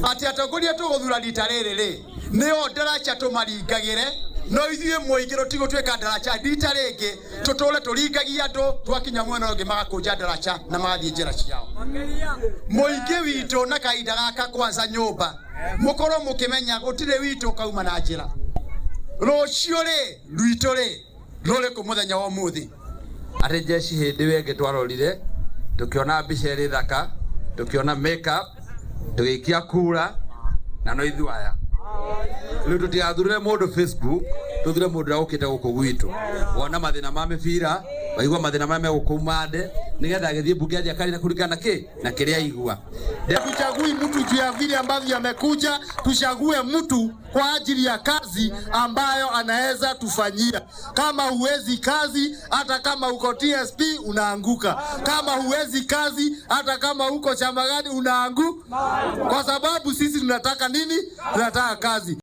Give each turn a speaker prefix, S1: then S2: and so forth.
S1: Atĩ atongoria tũgũthura rita rĩrĩ rĩ nĩo ndaraca tũmaringagĩre, no ithuĩ mũingĩ tũtigũtuĩka ndaraca rita rĩngĩ, tũtũre tũringagia andũ, twakinya mwena ũngĩ magakũnja ndaraca na magathiĩ njĩra ciao. Mũingĩ witũ na kahinda gaka kwanza nyũmba mũkorwo mũkĩmenya gũtirĩ witũ ũkauma na njĩra. Rũciũ rĩ rwitũ rĩ rũrĩ kũ mũthenya wa ũmũthĩ?
S2: Atĩ jeshi hĩndĩ ĩyo ĩngĩ twarorire tũkĩona mbica ĩrĩ thaka, tũkĩona makeup, tũgĩikia kura na no ithuĩ aya rĩu tũtigathurĩre mũndũ Facebook, tũthure mũndũ ũrĩa ũkĩte gũkũ gwitũ wona mathĩna ma mĩbira, waigua mathĩna marĩa megũkũ mande, nĩgetha agĩthiĩ mbunge athiĩ akarĩra kũringana na kĩ na kĩrĩa aigua.
S3: Hatuchagui mtu juu ya vile ambavyo amekuja, tuchague mtu kwa ajili ya kazi ambayo anaweza tufanyia. Kama huwezi kazi, hata kama uko TSP unaanguka. Kama huwezi kazi, hata kama uko chama gani unaanguka, kwa sababu sisi tunataka nini? Tunataka kazi.